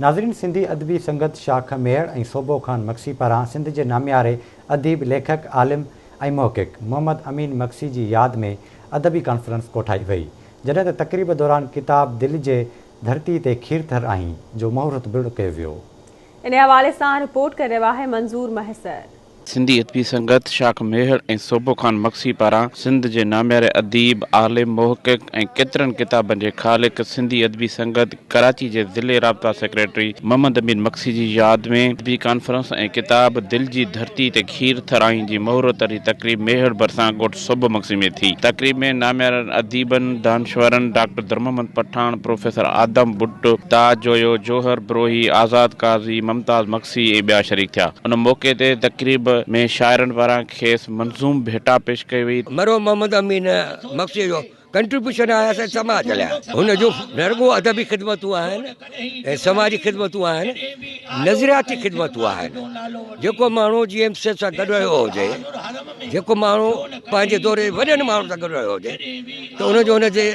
ناظرين سنڌي ادبي سنگت شاخ ميهڙ ۽ صوبو خان مگسي پاران سنڌ جي نامياري اديب، ليکڪ، عالم ۽ محقق محمد امين مگسي جي ياد ۾ ادبي ڪانفرنس ڪوٺائي وئي، جڏهن ته تقريب دوران ڪتاب دل جي ڌرتي تي کيرٿر آهين جو مهورت به ڪيو ويو. ان حوالي سان رپورٽ ڪري رهيو آهي منظور مهيسر. سنڌي ادبي سنگت شاخ ميهڙ ۽ صوبو خان مگسي پاران سنڌ جي نامياري اديب، عالم، محقق ۽ ڪيترن ڪتابن جي خالق سنڌي ادبي سنگت ڪراچي جي ضلعي رابطا سيڪريٽري محمد امين مگسي جي ياد ۾ ادبي ڪانفرنس ۽ ڪتاب دل جي ڌرتي تي کير ٿرائين جي مهورت جي تقريب ميهڙ ڀرسان ڳوٺ صوبو مگسي ۾ ٿي. تقريب ۾ ناميارن اديبن، دانشورن ڊاڪٽر درمحمد پٺاڻ، پروفيسر آدم ٻٽ، تاج جويو، جوهر بروهي، آزاد قاضي، ممتاز مگسي، سي ۽ ٻيا شريڪ ٿيا. ان موقعي تي تقريب ۾ شاعرن پاران کيس منظوم ڀيٽا پيش ڪئي وئي. مرحوم محمد امين مگسيء جو ڪنٽريبيوشن آهي اسان جي سماج لاء. هن جون نه رڳو ادبي خدمتون آهن ۽ سماجي خدمتون آهن، نظرياتي خدمتون آهن. جيڪو ماڻهو جي ايم سيد سان گڏ رهيو هجي، جيڪو ماڻهو پنهنجي دور جي وڏن ماڻهن سان گڏ رهيو هجي ته ان جو هن جي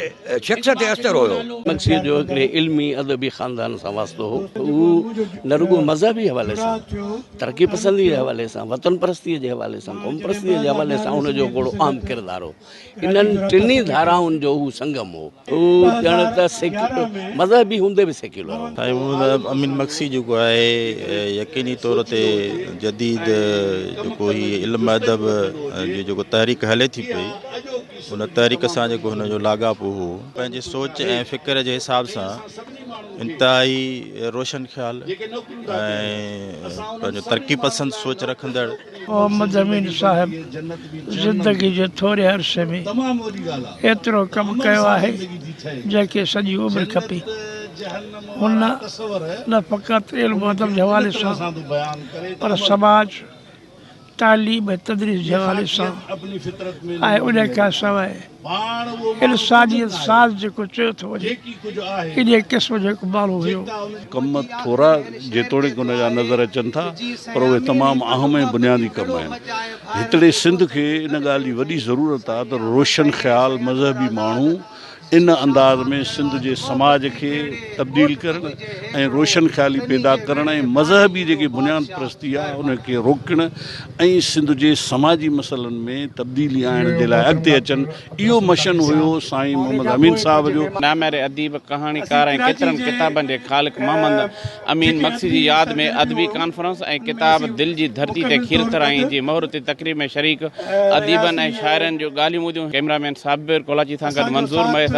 شخص تي اثر هيو. مگسيء جو هڪڙي علمي ادبي خاندان سان واسطو هو. هو نه رڳو مذهبي حوالي سان، ترقي پسنديء جي حوالي سان، وطن پرستيء جي حوالي سان، قوم پرستيء جي حوالي سان هن جو هڪڙو اهم ڪردار هو. انهن ٽنهي ڌارائن جو هو سنگم هو. هو ڄڻ ته مذهبي هوندي به سيڪيولر هو. سائين محمد امين مگسي جيڪو آهي يقيني طور تي جديد جيڪو هي علم ادب جي جيڪو تحريڪ هلي ٿي پئي ان تحريڪ سان جيڪو هن جو لاڳاپو هو پنهنجي سوچ ۽ فڪر جي حساب سان انتهائي روشن خيال ۽ پنهنجو ترقي پسند سوچ رکندڙ. محمد امين صاحب زندگي جي ٿوري عرصي ۾ ايترو ڪم ڪيو آهي، جنهن کي سڄي عمر کپي. هن نه فقط علم و ادب جي حوالي سان پر سماج، تعليم ۽ تدريس جي حوالي سان ۽ ان کان سواء انسانيت ساز جيڪو چيو ٿو وڃي، انهيء قسم جو هڪ ماڻهو هيو. ڪم ٿورا جيتوڻيڪ ان جا نظر اچن ٿا پر اهي تمام اهم ۽ بنيادي ڪم آهن. هتڙي سنڌ کي ان ڳالهه جي وڏي ضرورت آهي ته روشن خيال مذهبي ماڻهو ان انداز ۾ سنڌ جي سماج کي تبديل ڪرڻ ۽ روشن خيالي پيدا ڪرڻ ۽ مذهبي جيڪي بنياد پرستي آهي ان کي روڪڻ ۽ سنڌ جي سماجي مسئلن ۾ تبديلي آڻڻ جي لاء اڳتي اچن اهو مشن هيو سائين محمد امين صاحب جو. نامياري اديب، ڪهاڻيڪار ۽ ڪيترن ڪتابن جي خالق محمد امين مگسي جي ياد ۾ ادبي ڪانفرنس ۽ ڪتاب دل جي ڌرتي تي کيرٿرائين جي مهورتي تقريب ۾ شريڪ اديبن ۽ شاعرن جون ڳالهيون ٻڌيون. ڪئميرا مين صابر ڪولاچي سان گڏ منظور مهيسر.